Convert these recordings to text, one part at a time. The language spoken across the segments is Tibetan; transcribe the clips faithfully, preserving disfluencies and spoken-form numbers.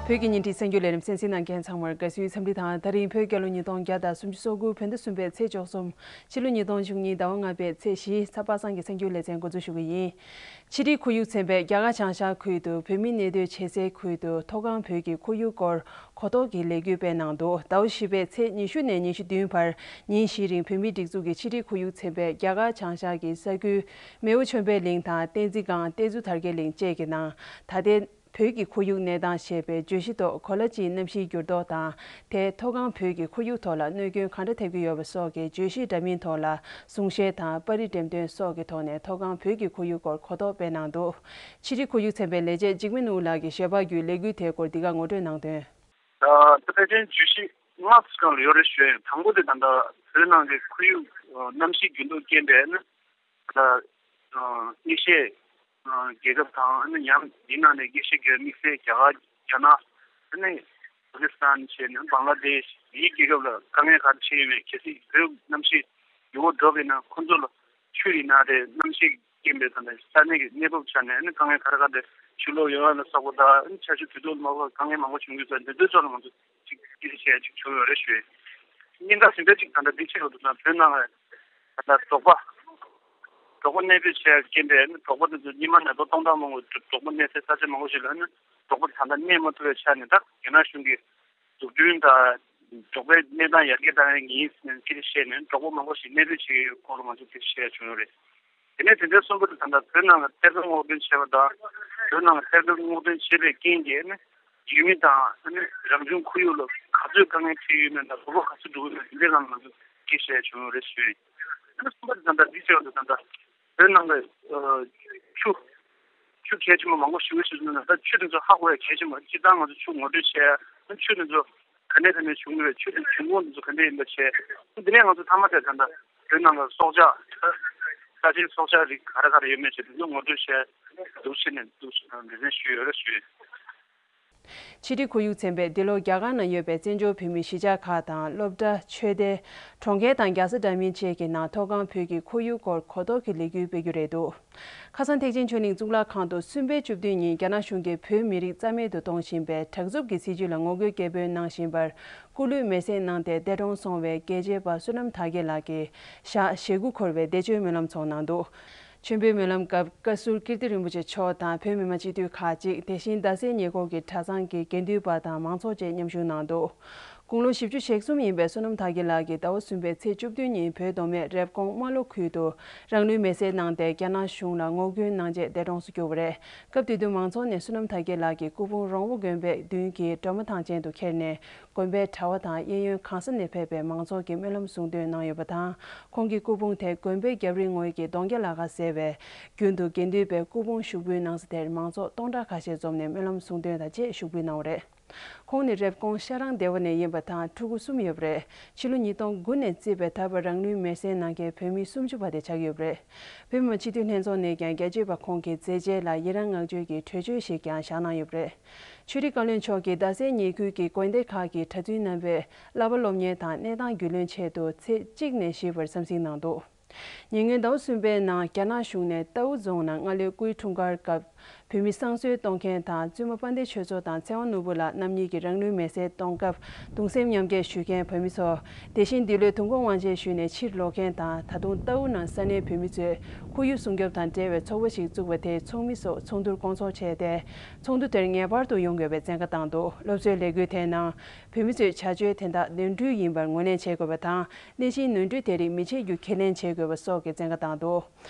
བོད་ཀྱི་ཉིན་བྲིས་གསར་འགྱུར་ལས་རིམ་གསན་གཟིགས་གནང་མཁན་ཚང་མར་དགའ་བསུའི་འཚམས་འདྲི་དང་། ད་རིང་བོད་རྒྱལ་ལོ་ཉིས་སྟོང་བརྒྱ་དང་སུམ་ཅུ་སོ་དགུ་བོད་ཟླ་གསུམ་པའི་ཚེས་བཅུ་གསུམ། ཕྱི་ལོ་ཉིས་སྟོང་བཅུ་གཉིས་ཟླ་བ་ལྔ་པའི་ཚེས་བཞི་ཚེས་པ་སངས་ཀྱི་གསར་འགྱུར་ལེ་ཚན་འགོ་འཛུགས་ཞུ་གི་ཡིན། ཕྱི་དྲིལ་ཁོར་ཡུག་ཚན་པས་རྒྱ་གར་བྱང་ཤར་ཁུལ་དུ་བོད་མི་གནས་སྡོད་བྱེད་སའི་ཁུལ་དུ་མཐོ་སྒང་བོད་ཀྱི་ཁོར་ཡུག་སྐོར་གོ་རྟོགས་ཀྱི་ལས་འགུལ་སྤེལ་གནང་འདུག་ཟླ་བ་བཞི་པའི་ཚེས་ཉི་ཤུ་ནས་ཉི་ཤུ་བདུན་བར་ཉིན་བཞིའི་རིང་བོད་མིའི་སྒྲིག་འཛུགས་ཀྱི་ཕྱི་དྲིལ་ཁོར་ཡུག་ཚན་པས་རྒྱ་གར་བྱང་ཤར་གྱི་ས་ཁུལ་མེའོ་ཆོས་འཕེལ་གླིང་དང་བསྟན་འཛིན་སྒང་བསྟན་འཛིན་དར་རྒྱས་གླིང་བཅས་ཀྱི་ནང་ད་ལྟའི་བོད་ཀྱི་ཁོར་ཡུག་གནས་སྟངས་ཞེས་པའི་བརྗོད་གཞི་ཐོག་གོ་ལ་སྤྱིའི་གནམ་གཤིས་འགྱུར་ལྡོག་དང་། དེས་མཐོ་སྒང་བོད་ཀྱི་ཁོར་ཡུག་ཐོག་ལ་གནོད་སྐྱོན་གང་འདྲ་ཐེབས་ཀྱི་ཡོད་པ་སོགས་ཀྱི་བརྗོད་གཞི་འདྲ་མིན་ཐོག་ལ་གསུང་བཤད་དང་པར་རིས་འགྲེམས་སྟོན་སོགས་ཀྱི་ཐོག་ནས་མཐོ་སྒང་བོད་ཀྱི་ཁོར་ཡུག་སྐོར་གོ་རྟོགས་སྤེལ་གནང་འདུག་ཕྱི་དྲིལ་ཁོར་ཡུག་ཚན་པའི་ལས་བྱེད་འཇིགས་མེད་ནོར་བུ་ལགས་ཀྱིས་ཞལ་པར་བརྒྱུད་ལས་འགུལ་དེའི་སྐོར་འདི་ག་ངོ་སྤྲོད་གནང་དོན། ད་ཕལ་ཆེར་བརྗོད་གཞི་ལྔ་ཙམ་ལ་ཡོད་རེད་ཞུ་ཡ་ཡིན། དང་པོ་དེ་ད་ལྟ་བོད་ནང་གི་ཁོར་ཡུག་གནམ་གཤིས་འགྱུར་ལྡོག་རྐྱེན་པས་ནི། ད་ཨ་དམིགས་བསལ་ཨ་རྒྱལ་ཁབ་དང་ཨ་ནི་ཡང་དེའི་ནང་ནས་དམིགས་བསལ་གྱི་དམིགས་བསལ་རྒྱ་གར་རྒྱ་ནག་ཨ་ནི་པ་ཀི་སི་ཐན་བྱས་ནས་བང་ལ་དེཤ་དེའི་རྒྱལ་ཁབ་ལ་དཀའ་ངལ་ག་རེ་འཕྲད་ཡོད་མེད། གལ་སྲིད་བོད་གནམ་གཤིས་ཡུར་བོ་འགྲོ་གི་ན་ཁོ་ཚོ་ལ་ཆུ་ཡིན་ན་རེད། གནམ་གཤིས་རྐྱེན་པས་ད་ལྟ་ས་གནས་ཀྱི་གནས་བབ་ཆ་ནས་ཨ་ནི་དཀའ་ངལ་ག་རེ་ག་རེ་ཆུ་ལོག་ཡོང་ཡ་ལ་སོགས་པ་དང་ཨ་ནི་ཆར་ཆུ་དུས་ཐོག་མ་ཕོག་དཀའ་ངལ་མང་པོ་བྱུང་ཡོད་ཙང་འདི་ཚོའི་ཐོག་ལ་ང་ཚོ་ཅིག་སྐད་ཆ་བཤད་ཡ་ཅིག་བྱུང་ཡོད་རེད་ཞུ་ཡིན། སྙན་ངག་ཟིན་བྲིས་ཅིག་ད་ལྟ་འདི་ཕྱི་ལོག་ཏུ་དང་བོད་ནང་ལ་ད་ལྟ་འབྲོག་པ་འབྲོག་པ་གནས་སྤོས་བྱས་རྐྱེན་པས་ནི་འབྲོག་པ་དེ་ཚོ་སྙེ་མ་ནད་གདོན་གཏོང་སྟངས་མང་པོ་འབྲོག་པ་གནས་སའི་ས་ཆ་མང་པོ་ཞིག་ལ་ནི་འབྲོག་པ་ད་ལྟ་གནས་མ་ཐུབ་པའི་ཆ་ནས་ད་རྒྱ་ནག་གཞུང་གིས་འཛུགས་སྐྲུན་དང་འབྲོག་པའི་གནས་སྟངས་ཡར་རྒྱས་བཏང་ཡ་ཡིན་ཟེར་ནས་ཅིག་བཤད་ནས་འབྲོག་པ་མང་པོ་ཞིག་གནས་སྤོས་བྱེད་ཀྱི་ཡོད་སྐོར་ལ་ང་ཚོ་དེ་བཤད་ཡ་བྱུང་ཡོད་རེད། དེ་ནས་དེ་འདྲའི་གསུམ་པོ་དེ་ད་ལྟ་བོད་ནང་ལ་ཐེར་འདོན་སྔོག་འདོན་བྱས་པ་དང་། བོད་ནང་ལ་ཐེར་འདོན་སྔོག་འདོན་བྱས་པའི་རྐྱེན་གྱིས་ནི་ཡུལ་མི་དང་ཨ་ནི་རང་བྱུང་ཁོར་ཡུག་ལ་ག་ཚོད་དཀའ་ངལ་འཕྲད་ཡོད་མེད་དང་དོ་ཕོག་ག་ཚོད་འགྲོ་གི་མེད་དེ་འདྲའི་ལམ་ང་ཚོ་སྐད་བཤད་བྱུང་ཡོད་རེད་ཞུ་ཡིན། ཨ་ནི་གསུམ་པ་དེ་ད་ལྟ་འདི་བྱས་པ་དང་ད་ལྟ་བོད་ནང་གི་ཆུ་ཆུ་གལ་ཆེན་པོ་མང་པོ་ཞིག་ཡོད་ཞུ་ན་ད་ཆུ་དེ་ཚོ་ཧ་གོ་ཡ་གལ་ཆེན་པོ་སྤྱིར་བཏང་ང་ཚོ་ཆུ་ངོ་སྤྲོད་བྱས་ཨ་ཆུ་དེ་ཚོ་ག་ནས་ག་ནས་བྱུང་ཡོད་ཆུ་དེ་བྱུང་ཁུངས་དེ་ཚོ་ག་འདྲ་ཡིན་པ་བྱས་འདི་ནས་ང་ཚོ་མཐའ་མ་དེ་ད་ལྟ་བོད་ནང་གི་སྲོག་ཆགས་ས་ཆའི་སྲོག་ཆགས་རིགས་ག་རེ་ག་རེ་ཡོད་མེད་བྱས་དེ་ཚོ་ངོ་སྤྲོད་བྱས་འདུག་ཕྱི་ནས་འདུག་འདི་ཚོ་ཞུས་ཡོད་རེད་ཞུས། ཕྱི་དྲིལ་ཁོར་ཡུག་ཚན་པས་འདི་ལོ་རྒྱ་གར་ནང་ཡོད་པའི་བཙན་བྱོལ་བོད་མིའི་གཞིས་ཆགས་ཁག་དང་སློབ་གྲྭ། ཆོས་སྡེ། གྲོང་ཁྱེར་དང་རྒྱལ་ས་འདྲ་མིན་བཅས་ཀྱི་ནང་མཐོ་སྒང་བོད་ཀྱི་ཁོར་ཡུག་སྐོར་གོ་རྟོགས་ཀྱི་ལས་འགུལ་སྤེལ་རྒྱུ་རེད་འདུག་ཁ་སང་ཐེག་ཆེན་ཆོས་གླིང་གཙུག་ལག་ཁང་དུ་གསུམ་པའི་བཅུ་བདུན་ཉིན་རྒྱ་ནག་གཞུང་གིས་བོད་མི་རིགས་རྩ་མེད་དུ་གཏོང་བཞིན་པའི་དྲག་རྩུབ་ཀྱི་སྲིད་བྱུས་ལ་ངོ་རྒོལ་སྐད་འབོད་གནང་བཞིན་པར་སྐུ་ལུས་མེར་སྲེག་གནང་སྟེ་འདས་གྲོངས་སོང་བའི་རྒྱལ་གཅེས་པ་བསོད་ནམས་དར་རྒྱས་ལགས་ཀྱི་ཞག་ཞེ་དགུ་འཁོར་བའི་བདེ་མཆོད་སྨོན་ལམ་ཚོགས་གནང་འདུག་མཆོད་འབུལ་སྨོན་ལམ་སྐབས་བཀའ་ཟུར་ཀིརྟི་རིན་པོ་ཆེ་མཆོག་དང་བོད་མི་མང་སྤྱི་འཐུས་ཁག་ཅིག་དེ་བཞིན་རྡ་སའི་ཉེ་འཁོར་གྱི་གྲྭ་ཚང་གི་དགེ་འདུན་པ་དང་མང་ཚོགས་བཅས་མཉམ་ཞུགས་གནང་འདུག་དགུང་ལོ་བཞི་བཅུ་ཞེ་གསུམ་ཡིན་པའི་བསོད་ནམས་དར་རྒྱས་ལགས་ཀྱིས་ཟླ་བ་གསུམ་པའི་ཚེས་བཅུ་བདུན་ཉིན་བོད་མདོ་སྨད་རེབ་གོང་རྨ་ལྷོ་ཁུལ་དུ་རང་ལུས་མེར་སྲེག་གནང་སྟེ་རྒྱ་ནག་གཞུང་ལ་ངོ་རྒོལ་གནང་རྗེས་འདས་གྲོངས་སུ་གྱུར་པ་རེད། སྐབས་དེ་དུས་མང་ཚོགས་ནས་བསོད་ནམས་དར་རྒྱས་ལགས་ཀྱི་སྐུ་ཕུང་རོང་བོ་དགོན་པའི་མདུན་གྱི་སྒྲོལ་མ་ཐང་ཅན་དུ་ཁྱེར་ནས་དགོན་པའི་གྲྭ་བ་དང་གཡས་གཡོན་གང་ས་ནས་ཕེབས་པའི་མང་ཚོགས་ཀྱིས་སྨོན་ལམ་གསུང་འདོན་གནང་ཡོད་པ་དང་། ཁོང་གི་སྐུ་ཕུང་དེ་དགོན་པའི་རྒྱབ་རི་ངོས་ཀྱི་གདོང་རྒྱ་ལ་ཁ་ཟེར་བའི་རྒྱུན་དུ་དགེ་འདུན་པའི་སྐུ་ཕུང་ཞུགས་འབུལ་གནང་ས་དེར་མང་ཚོགས་སྟོང་ཕྲག་ཁ་ཤས་འཛོམས་ནས་སྨོན་ལམ་གསུང་འདོན་དང་བཅས་ཞུགས་འབུལ་གནང་བ་རེད། ཁོང་ནི་རེབ་གོང་ཤ་རང་སྡེ་བ་ནས་ཡིན་པ་དང་ཕྲུ་གུ་གསུམ་ཡོད་པ་རེད། ཕྱི་ལོ་ཉིས་སྟོང་དགུ་ནས་བརྩིས་པའི་ད་བར་རང་ལུས་མེར་སྲེག་གནང་མཁན་བོད་མི་སུམ་ཅུ་བ་དེ་ཆགས་ཡོད་པ་རེད། བོད་མི་མང་སྤྱི་འཐུས་ལྷན་ཚོགས་ནས་ཀྱང་རྒྱལ་གཅེས་པ་ཁོང་གི་མཛད་རྗེས་ལ་ཡི་རང་བསྔགས་བརྗོད་ཀྱི་གྲོས་ཆོད་ཞིག་ཀྱང་བཞག་གནང་ཡོད་པ་རེད། ཆོས་རིག་བཀའ་བློན་མཆོག་གིས་རྡ་སའི་ཉེ་ཁུལ་གྱི་དགོན་སྡེ་ཁག་གི་གྲྭ་བཙུན་རྣམ་པས་བསླབ་པ་སློབ་གཉེར་དང་གནས་སྟངས་རྒྱུས་ལོན་ཆེད་དུ་ཚེས་གཅིག་ནས་བཞི་བར་འཚམས་གཟིགས་གནང་འདུག་ཉེ་སྔོན་ཟླ་བ་གསུམ་པའི་ནང་རྒྱ་ནག་གཞུང་ནས་རྟའུ་རྫོང་ནང་སྔ་ལོའི་སྐུའི་འཁྲུངས་སྐར་སྐབས་བོད་མི་བསང་གསོལ་གཏོང་མཁན་དང་བཙུན་མ་དཔལ་ལྡན་ཆོས་མཚོ་དང་ཚེ་དབང་ནོར་བུ་ལགས་རྣམ་གཉིས་ཀྱིས་རང་ལུས་མེར་སྲེག་གཏོང་སྐབས་གདུང་སེམས་མཉམ་སྐྱེད་ཞུ་མཁན་བོད་མི་ཚོ། དེ་བཞིན་འདི་ལོའི་དུས་འཁོར་དབང་ཆེན་ཞུས་ནས་ཕྱིར་ལོག་མཁན་དང་ད་དུང་རྟའུ་ནང་ས་གནས་བོད་མི་ཚོས་ཁོར་ཡུག་སྲུང་སྐྱོབ་དང་འབྲེལ་བའི་ཚོགས་པ་ཞིག་བཙུགས་པ་དེའི་ཚོགས་མི་སོགས་ཚོགས་འདུར་སྐོང་ཚོགས་བྱས་ཏེ། ཚོགས་འདུ་དེར་ངེས་པར་དུ་ཡོང་དགོས་པའི་བཙན་བཀའ་བཏང་འདུག་སློབ་གསོའི་ལས་འགུལ་དེའི་ནང་བོད་མི་ཚོས་བྱ་སྤྱོད་དེ་དག་ནོར་འཁྲུལ་ཡིན་པར་ངོས་ལེན་བྱེད་དགོས་པ་དང་། གནས་ཆེན་ནོར་འཁྲུལ་དེ་རིགས་མི་བྱེད་རྒྱུ་ཁས་ལེན་བྱེད་དགོས་པ་སོགས་ཀྱི་བཙན་བཀའ་བཏང་འདུག་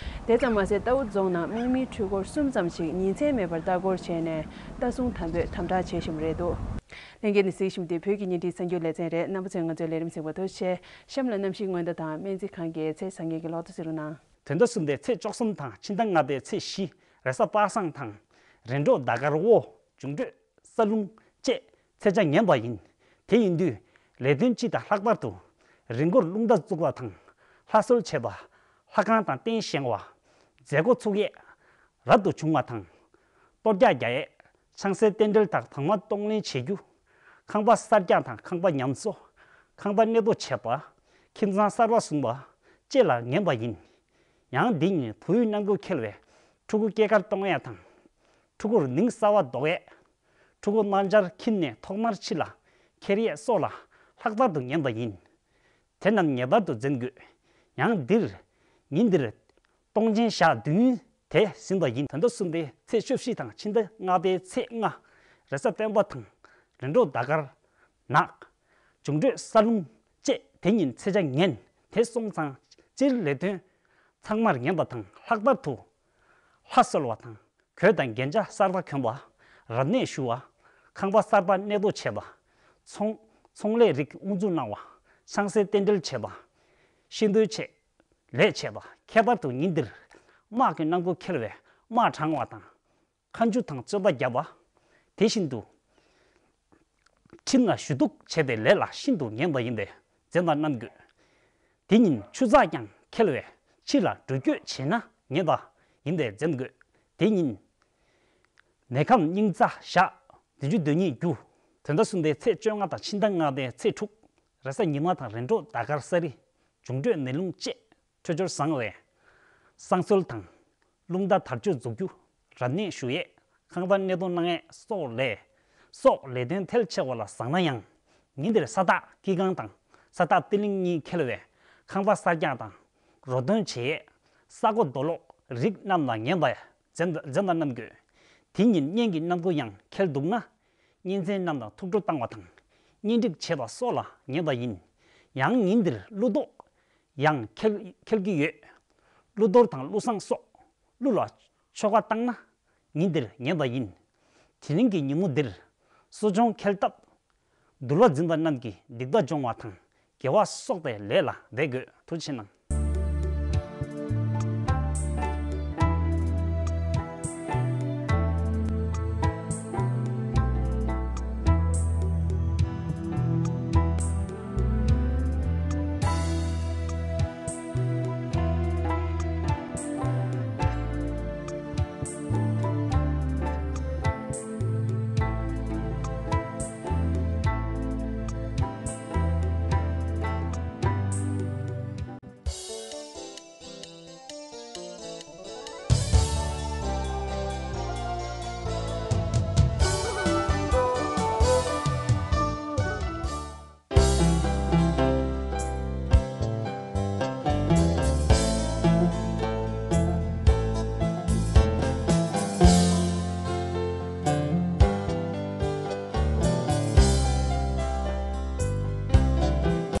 དེ་ཙམ་མ་ཟད་རྟའུ་རྫོང་ནང་དམག་མིའི་འཕྲུལ་འཁོར་གསུམ་ཙམ་ཞིག་ཉིན་མཚན་མེད་པར་ལྟ་སྐོར་བྱས་ནས་ལྟ་སྲུང་དམ་པོས་དམ་དྲག་བྱེད་བཞིན་པ་རེད་འདུག་ལྷན་རྒྱས་ནས་གཟིགས་བཞིན་པ་དེ་བོད་ཀྱི་བརྙན་འཕྲིན་གསར་འགྱུར་ལེ་ཚན་རེད། རྣམ་པ་ཚོས་ང་ཚོའི་ལས་རིམ་གཟིགས་པར་ཐུགས་རྗེ་ཆེ། གཤམ་ལ་གནམ་གཤིས་སྔོན་བརྡ་དང་སྨན་རྩིས་ཁང་གི་ཚེས་བཟང་ངན་གྱི་ལོ་ཐོ་གཟིགས་རོགས་གནང་། བོད་ཟླ་གསུམ་པའི་ཚེས་བཅུ་གསུམ་དང་ཕྱི་ཟླ་ལྔ་པའི་ཚེས་བཞི། རེས་གཟའ་པ་སངས་དང་། རེས་འགྲོགས་ཟླ་སྐར་འོ། འབྱུང་འཕྲོད་ས་རླུང་བཅས་ཚེས་ཆ་ངན་པ་ཡིན། དེ་ཡིན་དུས་ལས་དོན་སྤྱི་དང་ལྷག་པར་དུ་རི་མགོར་རླུང་རྟ་བཙུགས་པ་དང་ལྷ་གསོལ་བྱེད་པ། ལྷ་ཁང་དང་རྟེན་བཞེངས་པ། མཛད་སྒོ་ཚུགས་ཡས་རབ་ཏུ་བྱུང་བ་དང་། གཏོར་རྒྱག་རྒྱག་ཡས་ཆང་སའི་རྟེན་འབྲེལ་དང་དྭངས་མ་གཏོང་ལེན་བྱེད་རྒྱུ། ཁང་པ་གསར་རྒྱག་དང་ཁང་པ་ཉམས་གསོ། ཁང་པ་གནས་སྤོ་བྱེད་པ། ཁྱིམ་ཚང་གསར་པ་བཟུང་བ་བཅས་ལ་ངན་པ་ཡིན། ཡང་འདི་ཉིད་བོད་ཡུལ་རྣམ་རྒྱལ་ཁེལ་བའི་ཕྲུ་གུ་སྐྱེས་སྐར་གཏོང་ཡས་དང་། ཕྲུ་གུར་ནིང་གསར་པ་འདོགས་ཡས། ཕྲུ་གུ་སྣང་ཆར་འཁྱེར་ནས་ཐོག་མར་ཕྱི་ལ་ཁྱེར་ཡས་སོགས་ལ་ལྷག་པར་དུ་ཉན་པ་ཡིན། དེ་རྣམས་ངེས་པར་དུ་འཛེམ་དགོས། ཡང་འདིར་ཉིན་འདིར་སྟོང་ཆེན་ཞག་བདུན་དེ་ཟིན་པ་ཡིན། དོན་དུ་གསུམ་པའི་ཚེས་བཅུ་བཞི་དང་ཕྱི་ཟླ་ལྔ་པའི་ཚེས་ལྔ། རེས་གཟའ་སྤེན་པ་དང་རིམ་གྲོ་ཟླ་སྐར་ནག། འབྱུང་འཕྲོད་ས་རླུང་བཅས་དེ་ཉིན་ཚེས་ཆ་ངན། དེ་སོང་ཙང་སྤྱིར་ལས་དོན་ཚང་མར་ཉན་པ་དང་ལྷག་པར་དུ་ལྷ་གསོལ་བ་དང་། གོས་དང་རྒྱན་ཆ་གསར་པ་གོན་པ། རབ་གནས་ཞུ་བ། ཁང་པ་གསར་པ་གནས་སྡོད་བྱེད་པ། ཚོང་ཚོང་ལས་རིགས་དབུ་འཛུགས་གནང་བ། ཆང་སའི་རྟེན་འབྲེལ་བྱེད་པ། ཤིང་རྡོའི་ཆེད་ལས་བྱེད་པ། ཁྱད་པར་དུ་ཉིན་འདིར་དམག་གི་རྣམ་འགྱུར་འཁྱེར་བའི་དམག་དྲངས་པ་དང་། མཁའ་འགྲུལ་དང་རྩོད་པ་བརྒྱབ་པ། དེ་བཞིན་དུ་ཁྲིམས་ལ་ཞུ་གཏུག་བྱས་པའི་ལས་ལ་ཤིན་ཏུ་ངན་པ་ཡིན་པས་འཛེམ་པ་གནང་དགོས། དེ་ཉིན་ཆུ་ཚགས་ཀྱང་འཁེལ་བས་ཕྱི་ལ་འགྲུལ་སྐྱོད་བྱེད་ན་ཉེས་པ་ཡིན་པས་འཛེམ་དགོས། དེ་ཉིན་ནད་ཁམས་སྙིང་རྩ་ཞག་བདུན་ཅུ་དོན་གཉིས་རྒྱུ། དོན་དག་གསུམ་པའི་ཚེས་བཅོ་ལྔ་དང་ཕྱི་ཟླ་ལྔ་པའི་ཚེས་དྲུག། རེས་གཟའ་ཉི་མ་དང་རིམ་གྲོ་ཟླ་སྐར་གསལ་རི། འབྱུང་འཕྲོད་ནད་རླུང་བཅས་འཕྲོད་སྦྱོར་བཟང་བས། བསང་གསོལ་དང་། རླུང་རྟ་དར་ལྕོག་འཛུགས་རྒྱུ། རབ་གནས་ཞུ་ཡས། ཁང་པ་གནས་སྡོད་གནང་ཡས་སོགས་ལས། སོགས་ལས་དོན་ཐལ་ཆེ་བ་ལ་བཟང་ན་ཡང་། ཉིན་དེར་ས་བདག་སྐྱེ་ཁང་དང་ས་བདག་ཏི་ལིང་གཉིས་འཁེལ་བས་ཁང་པ་གསར་རྒྱག་དང་། རོ་སྟོན་བྱེད་ཡས། ས་སྒོ་རྡོ་སློག་རིགས་རྣམས་ལ་ཉན་པ་འཛེམ་འཛེམ་པ་གནང་དགོས། དེ་ཉིན་གཉེན་གྱི་རྣམ་འགྱུར་ཡང་འཁེལ་འདུག་ན། གཉེན་ཚན་རྣམས་དང་ཐུགས་སྤྲོ་བཏང་བ་དང་། གཉེན་སྒྲིག་བྱེད་པ་སོགས་ལ་ཉན་པ་ཡིན། ཡང་ཉིན་འདིར་ཀླུ་རྡོག་ཡང་འཁེལ་འཁེལ་གྱི་ཡོད། ཀླུ་གཏོར་དང་ཀླུ་བསང་སོགས་ཀླུ་ལ་ཆོ་ག་བཏང་ན་ཉིན་འདིར་ཉན་པ་ཡིན། དེ་རིང་གི་ཉིན་མོ་འདིར་གསོ་སྦྱོང་འཁེལ་སྟབས། འདུལ་བ་འཛིན་པ་རྣམས་ཀྱི་སྡིག་པ་སྦྱོང་བ་དང་དགེ་བ་གསོག་པའི་ལས་ལ་འབད་དགོས། ཐུགས་རྗེ་གནང་།